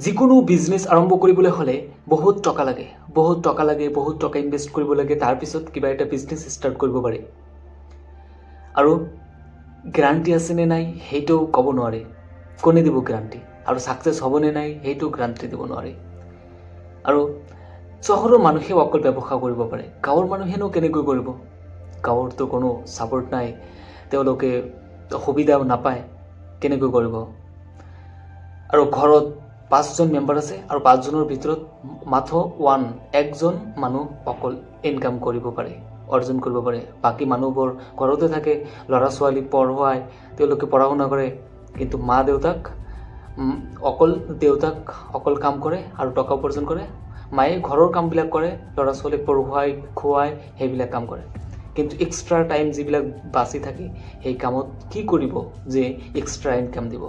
যিকোনো বিজনেছ আৰম্ভ কৰিবলৈ হ'লে বহুত টকা লাগে, বহুত টকা লাগে, বহুত টকা ইনভেষ্ট কৰিব লাগে। তাৰপিছত কিবা এটা বিজনেছ ষ্টাৰ্ট কৰিব পাৰি। আৰু গেৰাণ্টি আছেনে নাই, সেইটোও ক'ব নোৱাৰি। কোনে দিব গেৰাণ্টি? আৰু ছাকচেছ হ'বনে নাই, সেইটো গেৰাণ্টি দিব নোৱাৰি। আৰু চহৰৰ মানুহেও অকল ব্যৱসায় কৰিব পাৰে, গাঁৱৰ মানুহেনো কেনেকৈ কৰিব? গাঁৱৰতো কোনো ছাপৰ্ট নাই, তেওঁলোকে সুবিধাও নাপায়, কেনেকৈ কৰিব? আৰু ঘৰত পাঁচজন মেম্বাৰ আছে আৰু পাঁচজনৰ ভিতৰত মাথো একজন মানুহ অকল ইনকাম কৰিব পাৰে, অৰ্জন কৰিব পাৰে। বাকী মানুহবোৰ ঘৰতে থাকে, ল'ৰা ছোৱালীক পঢ়ুৱাই, তেওঁলোকে পঢ়া শুনা কৰে। কিন্তু মা দেউতাক অকল দেউতাক অকল কাম কৰে আৰু টকা উপাৰ্জন কৰে। মায়ে ঘৰৰ কামবিলাক কৰে, ল'ৰা ছোৱালীক পঢ়ুৱাই, খুৱাই, সেইবিলাক কাম কৰে। কিন্তু এক্সট্ৰা টাইম যিবিলাক বাচি থাকে, সেই কামত কি কৰিব যে এক্সট্ৰা ইনকাম দিব?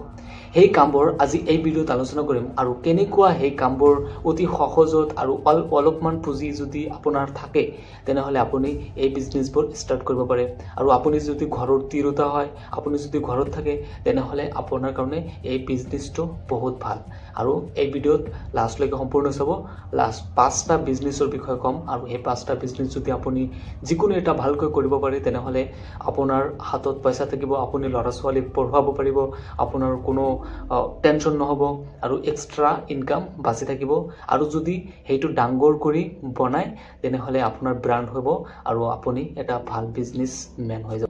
সেই কামবোৰ আজি এই ভিডিঅ'ত আলোচনা কৰিম আৰু কেনেকুৱা সেই কামবোৰ অতি সহজত আৰু অলপমান পুঁজি যদি আপোনাৰ থাকে, তেনেহ'লে আপুনি এই বিজনেছবোৰ ষ্টাৰ্ট কৰিব পাৰে। আৰু আপুনি যদি ঘৰৰ তিৰোতা হয়, আপুনি যদি ঘৰত থাকে, তেনেহ'লে আপোনাৰ কাৰণে এই বিজনেছটো বহুত ভাল। আৰু এই ভিডিঅ'ত লাষ্টলৈকে সম্পূৰ্ণ চাব। লাষ্ট পাঁচটা বিজনেছৰ বিষয়ে ক'ম আৰু সেই পাঁচটা বিজনেছ যদি আপুনি যিকোনো এটা ভালকৈ কৰিব পাৰে, তেনেহ'লে আপোনাৰ হাতত পইচা থাকিব, আপুনি ল'ৰা ছোৱালীক পঢ়ুৱাব পাৰিব, আপোনাৰ কোনো টেনশ্যন নহ'ব আৰু এক্সট্ৰা ইনকাম বাচি থাকিব। আৰু যদি সেইটো ডাঙৰ কৰি বনায়, তেনেহ'লে আপোনাৰ ব্ৰাণ্ড হ'ব আৰু আপুনি এটা ভাল বিজনেছমেন হৈ যাব।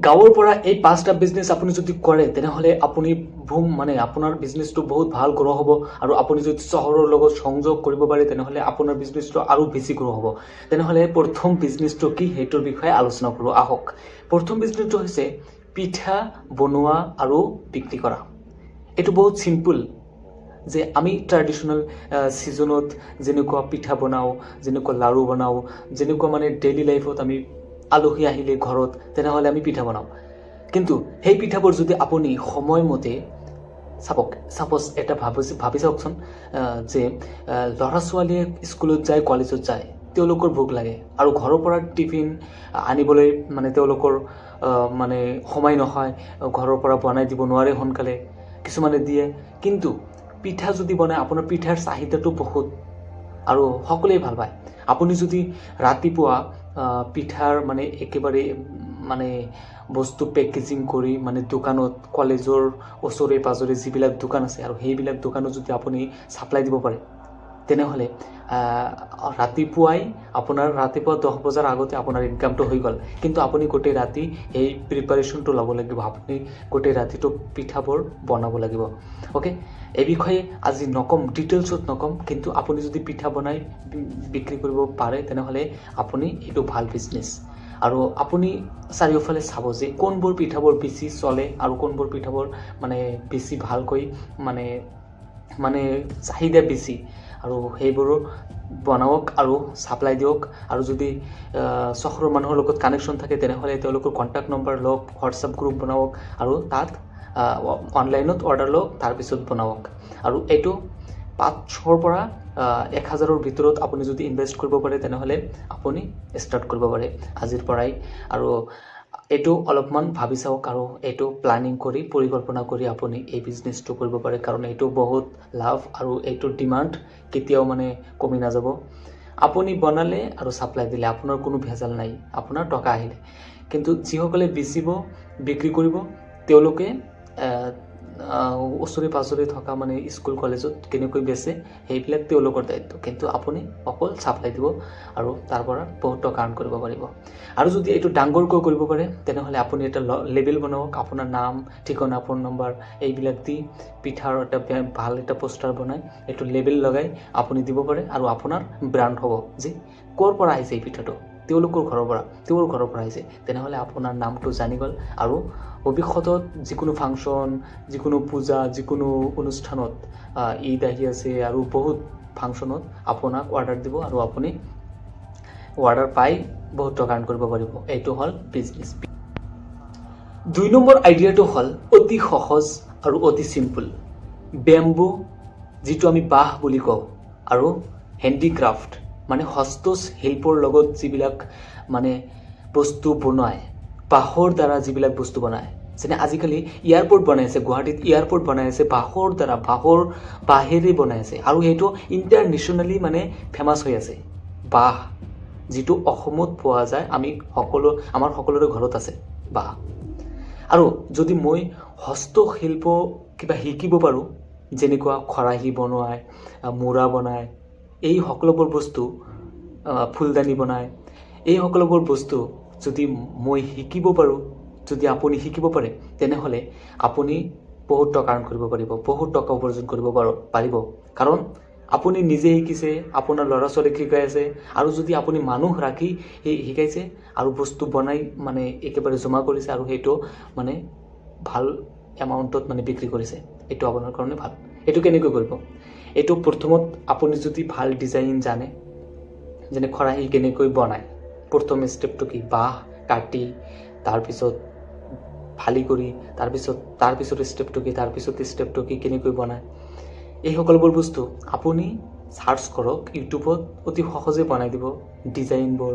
গাঁৱৰ পৰা এই পাঁচটা বিজনেছ আপুনি যদি কৰে, তেনেহ'লে আপুনি বুম, মানে আপোনাৰ বিজনেছটো বহুত ভাল গ্ৰ' হ'ব। আৰু আপুনি যদি চহৰৰ লগত সংযোগ কৰিব পাৰে, তেনেহ'লে আপোনাৰ বিজনেছটো আৰু বেছি গ্ৰ' হ'ব। তেনেহ'লে প্ৰথম বিজনেছটো কি, সেইটোৰ বিষয়ে আলোচনা কৰোঁ আহক। প্ৰথম বিজনেছটো হৈছে পিঠা বনোৱা আৰু বিক্ৰী কৰা। এইটো বহুত চিম্পুল যে আমি ট্ৰেডিশ্যনেল ছিজনত যেনেকুৱা পিঠা বনাওঁ, যেনেকুৱা লাড়ু বনাওঁ, যেনেকুৱা মানে ডেইলি লাইফত আমি আলহী আহিলে ঘৰত, তেনেহ'লে আমি পিঠা বনাওঁ। কিন্তু সেই পিঠাবোৰ যদি আপুনি সময়মতে চাপক, ছাপ'জ এটা ভাবি চাওকচোন যে ল'ৰা ছোৱালীয়ে স্কুলত যায়, কলেজত যায়, তেওঁলোকৰ ভোক লাগে আৰু ঘৰৰ পৰা টিফিন আনিবলৈ মানে তেওঁলোকৰ মানে সময় নহয়, ঘৰৰ পৰা বনাই দিব নোৱাৰে সোনকালে। কিছুমানে দিয়ে। কিন্তু পিঠা যদি বনায়, আপোনাৰ পিঠাৰ চাহিদাটো বহুত আৰু সকলোৱে ভাল পায়। আপুনি যদি ৰাতিপুৱা পিঠাৰ মানে একেবাৰে মানে বস্তু পেকেজিং কৰি মানে দোকানত, কলেজৰ ওচৰে পাঁজৰে যিবিলাক দোকান আছে আৰু সেইবিলাক দোকানত যদি আপুনি ছাপ্লাই দিব পাৰে, তেনেহ'লে ৰাতিপুৱাই আপোনাৰ ৰাতিপুৱা 10 বজাৰ আগতে আপোনাৰ ইনকামটো হৈ গ'ল। কিন্তু আপুনি গোটেই ৰাতি সেই প্ৰিপাৰেশ্যনটো ল'ব লাগিব, আপুনি গোটেই ৰাতিটো পিঠাবোৰ বনাব লাগিব। অ'কে, এই বিষয়ে আজি নক'ম, ডিটেইলছত নক'ম। কিন্তু আপুনি যদি পিঠা বনাই বিক্ৰী কৰিব পাৰে, তেনেহ'লে আপুনি এইটো ভাল বিজনেছ। আৰু আপুনি চাৰিওফালে চাব যে কোনবোৰ পিঠাবোৰ বেছি চলে আৰু কোনবোৰ পিঠাবোৰ মানে বেছি ভালকৈ মানে মানে চাহিদা বেছি আৰু সেইবোৰো বনাওক আৰু ছাপ্লাই দিয়ক। আৰু যদি চহৰৰ মানুহৰ লগত কানেকশ্যন থাকে, তেনেহ'লে তেওঁলোকৰ কণ্টেক্ট নম্বৰ লওক, হোৱাটছআপ গ্ৰুপ বনাওক আৰু তাত অনলাইনত অৰ্ডাৰ লওক, তাৰপিছত বনাওক। আৰু এইটো 500ৰ পৰা 1000ৰ ভিতৰত আপুনি যদি ইনভেষ্ট কৰিব পাৰে, তেনেহ'লে আপুনি ষ্টাৰ্ট কৰিব পাৰে আজিৰ পৰাই। আৰু এইটো অলপমান ভাবি চাওক আৰু এইটো প্লানিং কৰি, পৰিকল্পনা কৰি আপুনি এই বিজনেছটো কৰিব পাৰে, কাৰণ এইটো বহুত লাভ আৰু এইটোৰ ডিমাণ্ড কেতিয়াও মানে কমি নাযাব। আপুনি বনালে আৰু ছাপ্লাই দিলে, আপোনাৰ কোনো ভেজাল নাই, আপোনাৰ টকা আহিলে। কিন্তু যিসকলে বেচিব, বিক্ৰী কৰিব, তেওঁলোকে ওচৰে পাঁজৰে থকা মানে স্কুল কলেজত কেনেকৈ বেচে, সেইবিলাক তেওঁলোকৰ দায়িত্ব। কিন্তু আপুনি অকল ছাপ্লাই দিব আৰু তাৰ পৰা বহুত টকা আৰ্ণ কৰিব পাৰিব। আৰু যদি এইটো ডাঙৰকৈ কৰিব পাৰে, তেনেহ'লে আপুনি এটা লেবেল বনাওক, আপোনাৰ নাম, ঠিকনা, ফোন নম্বৰ এইবিলাক দি পিঠাৰ এটা ভাল এটা পোষ্টাৰ বনাই এইটো লেবেল লগাই আপুনি দিব পাৰে আৰু আপোনাৰ ব্ৰাণ্ড হ'ব যে ক'ৰ পৰা আহিছে এই পিঠাটো, তেওঁলোকৰ ঘৰৰ পৰা, তেওঁৰ ঘৰৰ পৰা আহিছে। তেনেহ'লে আপোনাৰ নামটো জানি গ'ল আৰু ভৱিষ্যতত যিকোনো ফাংচন, যিকোনো পূজা, যিকোনো অনুষ্ঠানত, ঈদ আহি আছে আৰু বহুত ফাংচনত আপোনাক অৰ্ডাৰ দিব আৰু আপুনি অৰ্ডাৰ পাই বহুত টকা আৰ্ণ কৰিব পাৰিব। এইটো হ'ল বিজনেছ। 2 নম্বৰ আইডিয়াটো হ'ল অতি সহজ আৰু অতি চিম্পল। বেম্বু, যিটো আমি বাঁহ বুলি কওঁ, আৰু হেণ্ডিক্ৰাফ্ট মানে হস্তশিল্পৰ লগত যিবিলাক মানে বস্তু বনায়, বাঁহৰ দ্বাৰা যিবিলাক বস্তু বনায়। যেনে আজিকালি এয়াৰপৰ্ট বনাই আছে, গুৱাহাটীত এয়াৰপৰ্ট বনাই আছে বাঁহৰ দ্বাৰা, বাঁহেৰে বনাই আছে আৰু সেইটো ইণ্টাৰনেশ্যনেলি মানে ফেমাছ হৈ আছে। বাঁহ যিটো অসমত পোৱা যায়, আমি সকলো আমাৰ সকলোৰে ঘৰত আছে বাঁহ। আৰু যদি মই হস্তশিল্প কিবা শিকিব পাৰোঁ, যেনেকুৱা খৰাহী বনায়, মূৰা বনায়, এই সকলোবোৰ বস্তু, ফুলদানি বনায়, এই সকলোবোৰ বস্তু যদি মই শিকিব পাৰোঁ, যদি আপুনি শিকিব পাৰে, তেনেহ'লে আপুনি বহুত টকা আৰ্ণ কৰিব পাৰিব, বহুত টকা উপাৰ্জন কৰিব পাৰিব। কাৰণ আপুনি নিজে শিকিছে, আপোনাৰ ল'ৰা ছোৱালীক শিকাই আছে আৰু যদি আপুনি মানুহ ৰাখি সেই শিকাইছে আৰু বস্তু বনাই মানে একেবাৰে জমা কৰিছে আৰু সেইটো মানে ভাল এমাউণ্টত মানে বিক্ৰী কৰিছে, এইটো আপোনাৰ কাৰণে ভাল। এইটো কেনেকৈ কৰিব? এইটো প্ৰথমত আপুনি যদি ভাল ডিজাইন জানে, যেনে খৰাহী কেনেকৈ বনায়, প্ৰথম ষ্টেপটো কি? বাঁহ কাটি, তাৰপিছত ফালি কৰি, তাৰপিছত ষ্টেপটো কি, তাৰপিছত ষ্টেপটো কি, কেনেকৈ বনায়, এই সকলোবোৰ বস্তু আপুনি চাৰ্চ কৰক ইউটিউবত, অতি সহজে বনাই দিব ডিজাইনবোৰ।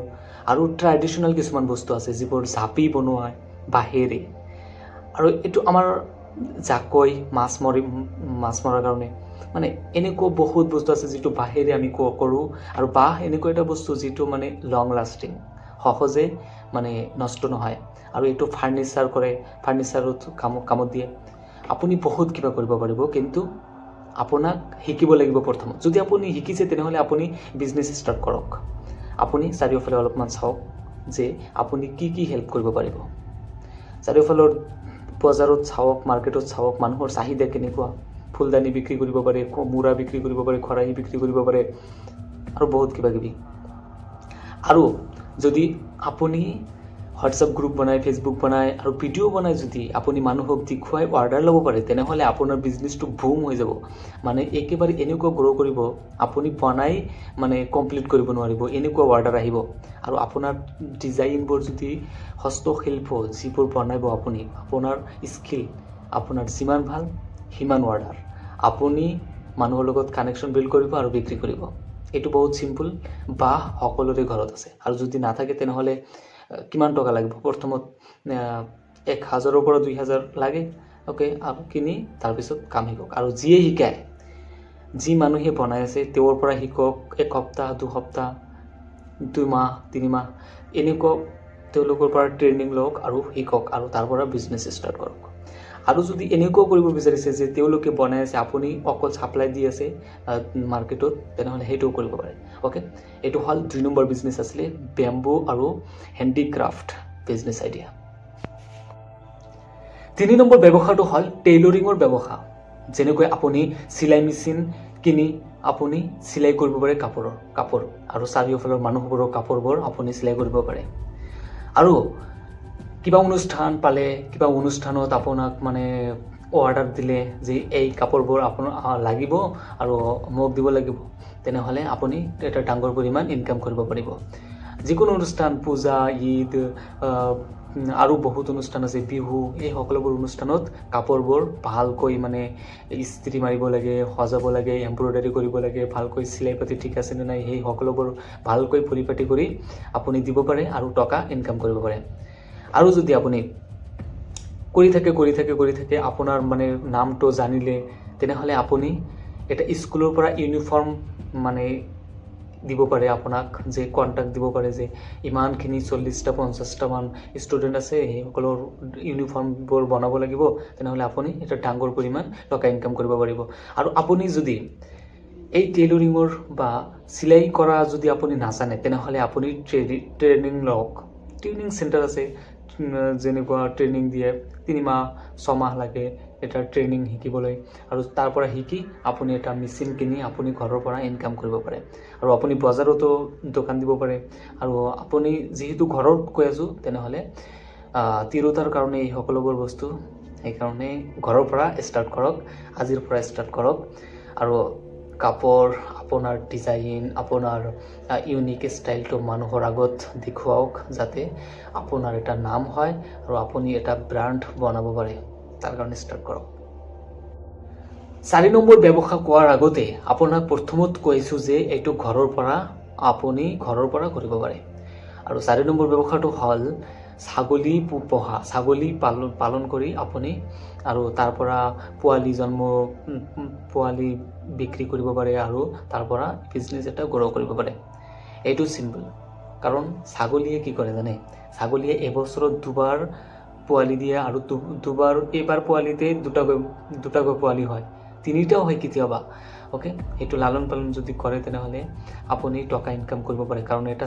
আৰু ট্ৰেডিশ্যনেল কিছুমান বস্তু আছে, যিবোৰ জাপি বনোৱা বাঁহেৰে আৰু এইটো আমাৰ জাকৈ, মাছ মৰাৰ কাৰণে, মানে এনেকুৱা বহুত বস্তু আছে যিটো বাঁহেৰে আমি কৰোঁ। আৰু বাঁহ এনেকুৱা এটা বস্তু যিটো মানে লং লাষ্টিং, সহজে মানে নষ্ট নহয় আৰু এইটো ফাৰ্নিচাৰ কৰে, ফাৰ্নিচাৰত কামত দিয়ে। আপুনি বহুত কিবা কৰিব পাৰিব, কিন্তু আপোনাক শিকিব লাগিব প্ৰথমত। যদি আপুনি শিকিছে, তেনেহ'লে আপুনি বিজনেছ ষ্টাৰ্ট কৰক। আপুনি চাৰিওফালে অলপমান চাওক যে আপুনি কি কি হেল্প কৰিব পাৰিব। চাৰিওফালৰ বজাৰত চাওক, মাৰ্কেটত চাওক, মানুহৰ চাহিদা কেনেকুৱা। ফুলদানি বিক্ৰী কৰিব পাৰে, মূৰা বিক্ৰী কৰিব পাৰে, খৰাহী বিক্ৰী কৰিব পাৰে আৰু বহুত কিবা কিবি। আৰু যদি আপুনি হোৱাটছআপ গ্ৰুপ বনায়, ফেচবুক বনায় আৰু ভিডিঅ' বনাই যদি আপুনি মানুহক দেখুৱাই অৰ্ডাৰ ল'ব পাৰে, তেনেহ'লে আপোনাৰ বিজনেছটো বুম হৈ যাব। মানে একেবাৰে এনেকুৱা গ্ৰ' কৰিব, আপুনি বনাই মানে কমপ্লিট কৰিব নোৱাৰিব, এনেকুৱা অৰ্ডাৰ আহিব। আৰু আপোনাৰ ডিজাইনবোৰ যদি, হস্তশিল্প যিবোৰ বনাব আপুনি, আপোনাৰ স্কিল আপোনাৰ যিমান ভাল, সিমান অৰ্ডাৰ। আপুনি মানুহৰ লগত কানেকশ্যন বিল্ড কৰিব আৰু বিক্ৰী কৰিব। এইটো বহুত চিম্পুল। বাঁহ সকলোৰে ঘৰত আছে আৰু যদি নাথাকে, তেনেহ'লে কিমান টকা লাগিব? প্ৰথমত 1000ৰ পৰা 2000 লাগে, অ'কে। আৰু কিনি তাৰপিছত কাম শিকক আৰু যিয়ে শিকায়, যি মানুহে বনাই আছে, তেওঁৰ পৰা শিকক। এসপ্তাহ, 2 সপ্তাহ, 2 মাহ, 3 মাহ এনেকুৱা তেওঁলোকৰ পৰা ট্ৰেইনিং লওক আৰু শিকক আৰু তাৰ পৰা বিজনেছ ষ্টাৰ্ট কৰক। আৰু যদি এনেকুৱাও কৰিব বিচাৰিছে যে তেওঁলোকে বনাই আছে, আপুনি অকল ছাপ্লাই দি আছে মাৰ্কেটত, তেনেহ'লে সেইটোও কৰিব পাৰে। অ'কে, এইটো হ'ল 2 নম্বৰ বিজনেছ আছিলে, বেম্বু আৰু হেণ্ডিক্ৰাফ্ট বিজনেছ আইডিয়া। 3 নম্বৰ ব্যৱসায়টো হ'ল টেইলৰিঙৰ ব্যৱসায়। যেনেকৈ আপুনি চিলাই মেচিন কিনি আপুনি চিলাই কৰিব পাৰে কাপোৰ আৰু চাৰিওফালৰ মানুহবোৰৰ কাপোৰবোৰ আপুনি চিলাই কৰিব পাৰে। আৰু কিবা অনুষ্ঠান পালে, কিবা অনুষ্ঠানত আপোনাক মানে অৰ্ডাৰ দিলে যে এই কাপোৰবোৰ আপোনাৰ লাগিব আৰু মোক দিব লাগিব, তেনেহ'লে আপুনি এটা ডাঙৰ পৰিমাণ ইনকাম কৰিব পাৰিব। যিকোনো অনুষ্ঠান, পূজা, ঈদ আৰু বহুত অনুষ্ঠান আছে, বিহু, এই সকলোবোৰ অনুষ্ঠানত কাপোৰবোৰ ভালকৈ মানে ইস্ত্ৰি মাৰিব লাগে, সজাব লাগে, এম্ব্ৰইডাৰী কৰিব লাগে, ভালকৈ চিলাই পাতি ঠিক আছেনে নাই, সেই সকলোবোৰ ভালকৈ পৰিপাটি কৰি আপুনি দিব পাৰে আৰু টকা ইনকাম কৰিব পাৰে। আৰু যদি আপুনি কৰি থাকে, কৰি থাকে, কৰি থাকে, আপোনাৰ মানে নামটো জানিলে, তেনেহ'লে আপুনি এটা স্কুলৰ পৰা ইউনিফৰ্ম মানে দিব পাৰে আপোনাক, যে কণ্টেক্ট দিব পাৰে যে ইমানখিনি 40টা 50টামান ষ্টুডেণ্ট আছে, সেইসকলৰ ইউনিফৰ্মবোৰ বনাব লাগিব, তেনেহ'লে আপুনি এটা ডাঙৰ পৰিমাণ টকা ইনকাম কৰিব পাৰিব। আৰু আপুনি যদি এই টেইলৰিঙৰ বা চিলাই কৰা যদি আপুনি নাজানে, তেনেহ'লে আপুনি ট্ৰেইনিং লওক। ট্ৰেইনিং চেণ্টাৰ আছে, যেনেকুৱা ট্ৰেইনিং দিয়ে, 3 মাহ, 6 মাহ লাগে এটা ট্ৰেইনিং শিকিবলৈ। আৰু তাৰ পৰা শিকি আপুনি এটা মেচিন কিনি আপুনি ঘৰৰ পৰা ইনকাম কৰিব পাৰে আৰু আপুনি বজাৰতো দোকান দিব পাৰে। আৰু আপুনি যিহেতু ঘৰত কৈ আছোঁ, তেনেহ'লে তিৰোতাৰ কাৰণে এই সকলোবোৰ বস্তু, সেইকাৰণে ঘৰৰ পৰা ষ্টাৰ্ট কৰক, আজিৰ পৰা ষ্টাৰ্ট কৰক। আৰু কাপোৰ আপোনাৰ ডিজাইন, আপোনাৰ ইউনিক ষ্টাইলটো মানুহৰ আগত দেখুৱাওক, যাতে আপোনাৰ এটা নাম হয় আৰু আপুনি এটা ব্ৰাণ্ড বনাব পাৰে, তাৰ কাৰণে ষ্টাৰ্ট কৰক। 4 নম্বৰ ব্যৱসায় কোৱাৰ আগতে আপোনাক প্ৰথমত কৈছোঁ যে এইটো ঘৰৰ পৰা, আপুনি ঘৰৰ পৰা কৰিব পাৰে। আৰু 4 নম্বৰ ব্যৱসায়টো হ'ল ছাগলী পোহা, ছাগলী পালন কৰি আপুনি আৰু তাৰ পৰা পোৱালি জন্ম, পোৱালি বিক্ৰী কৰিব পাৰে আৰু তাৰ পৰা বিজনেছ এটা গ্ৰ' কৰিব পাৰে। এইটো চিম্পল। কাৰণ ছাগলীয়ে কি কৰে জানে? ছাগলীয়ে এবছৰত দুবাৰ পোৱালি দিয়ে আৰু দুবাৰ, এইবাৰ পোৱালিতে দুটাকৈ পোৱালি হয়, তিনিটাও হয় কেতিয়াবা। অ'কে, সেইটো লালন পালন যদি কৰে তেনেহ'লে আপুনি টকা ইনকাম কৰিব পাৰে, কাৰণ এটা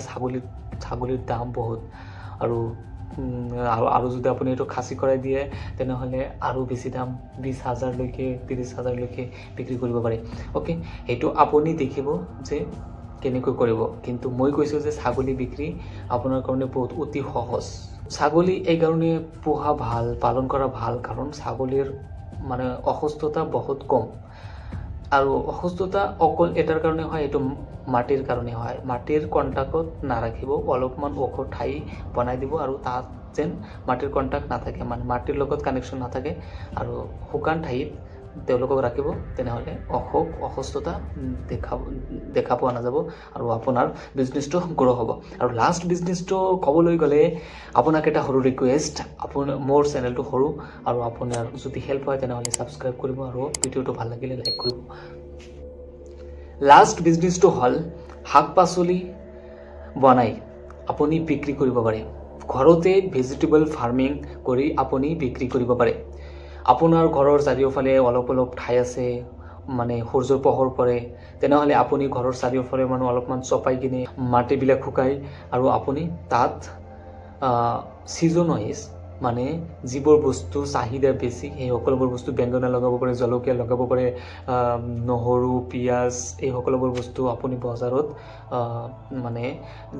ছাগলীৰ দাম বহুত। আৰু আৰু যদি আপুনি এইটো খাচী কৰাই দিয়ে তেনেহ'লে আৰু বেছি দাম, 20 হাজাৰলৈকে, 30 হাজাৰলৈকে বিক্ৰী কৰিব পাৰে। অ'কে, সেইটো আপুনি দেখিব যে কেনেকৈ কৰিব। কিন্তু মই কৈছোঁ যে ছাগলী বিক্ৰী আপোনাৰ কাৰণে বহুত অতি সহজ। ছাগলী এইকাৰণে পোহা ভাল, পালন কৰা ভাল, কাৰণ ছাগলীৰ মানে অসুস্থতা বহুত কম। আৰু অসুস্থতা অকল এটাৰ কাৰণে হয়, এইটো মাটিৰ কাৰণে হয়। মাটিৰ কণ্টাক্টত নাৰাখিব, অলপমান ওখ ঠাই বনাই দিব আৰু তাত যেন মাটিৰ কণ্টাক্ট নাথাকে, মানে মাটিৰ লগত কানেকশ্যন নাথাকে আৰু শুকান ঠাইত তেওঁলোকক ৰাখিব, তেনেহ'লে অসুস্থতা দেখা পোৱা নাযাব আৰু আপোনাৰ বিজনেছটো গ্ৰ' হ'ব। আৰু লাষ্ট বিজনেছটো ক'বলৈ গ'লে আপোনাক এটা সৰু ৰিকুৱেষ্ট, আপোনাৰ মোৰ চেনেলটো সৰু আৰু আপোনাৰ যদি হেল্প হয় তেনেহ'লে ছাবস্ক্ৰাইব কৰিব আৰু ভিডিঅ'টো ভাল লাগিলে লাইক কৰিব। লাষ্ট বিজনেছটো হ'ল শাক পাচলি বনাই আপুনি বিক্ৰী কৰিব পাৰে। ঘৰতে ভেজিটেবল ফাৰ্মিং কৰি আপুনি বিক্ৰী কৰিব পাৰে। আপোনাৰ ঘৰৰ চাৰিওফালে অলপ অলপ ঠাই আছে, মানে সূৰ্যৰ পোহৰ পৰে, তেনেহ'লে আপুনি ঘৰৰ চাৰিওফালে মানে অলপমান চপাই কিনে মাটিবিলাক শুকাই আৰু আপুনি তাত ছিজন ৱাইজ মানে যিবোৰ বস্তু চাহিদা বেছি সেই সকলোবোৰ বস্তু, বেঙেনা লগাব পাৰে, জলকীয়া লগাব পাৰে, নহৰু, পিঁয়াজ, এই সকলোবোৰ বস্তু আপুনি বজাৰত মানে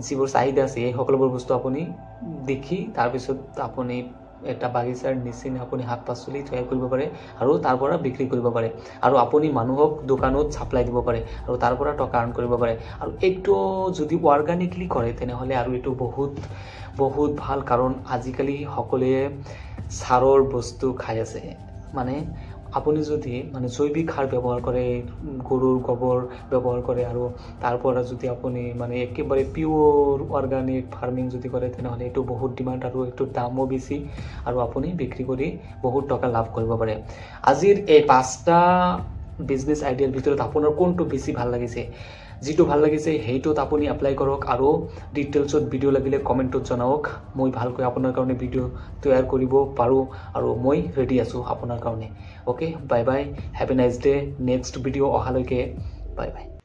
যিবোৰ চাহিদা আছে এই সকলোবোৰ বস্তু আপুনি দেখি তাৰপিছত আপুনি এটা বাগিচাৰ নিচিনা আপুনি শাক পাচলি তৈয়াৰ কৰিব পাৰে আৰু তাৰ পৰা বিক্ৰী কৰিব পাৰে আৰু আপুনি মানুহক দোকানত ছাপ্লাই দিব পাৰে আৰু তাৰ পৰা টকা আৰ্ণ কৰিব পাৰে। আৰু এইটো যদি অৰ্গেনিকলি কৰে তেনেহ'লে আৰু এইটো বহুত বহুত ভাল, কাৰণ আজিকালি সকলোৱে সাৰৰ বস্তু খাই আছে। মানে আপুনি যদি মানে জৈৱিক সাৰ ব্যৱহাৰ কৰে, গৰুৰ গোবৰ ব্যৱহাৰ কৰে আৰু তাৰ পৰা যদি আপুনি মানে একেবাৰে পিয়'ৰ অৰ্গেনিক ফাৰ্মিং যদি কৰে তেনেহ'লে এইটো বহুত ডিমাণ্ড আৰু এইটোৰ দামো বেছি আৰু আপুনি বিক্ৰী কৰি বহুত টকা লাভ কৰিব পাৰে। আজিৰ এই পাঁচটা বিজনেছ আইডিয়াৰ ভিতৰত আপোনাৰ কোনটো বেছি ভাল লাগিছে? যিটো ভাল লাগিছে সেইটোত আপুনি এপ্লাই কৰক আৰু ডিটেইলছত ভিডিঅ' লাগিলে কমেণ্টত জনাওক। মই ভালকৈ আপোনাৰ কাৰণে ভিডিঅ' তৈয়াৰ কৰিব পাৰোঁ আৰু মই ৰেডি আছোঁ আপোনাৰ কাৰণে। Okay, bye bye, have a nice day. Next video অহালৈকে bye bye.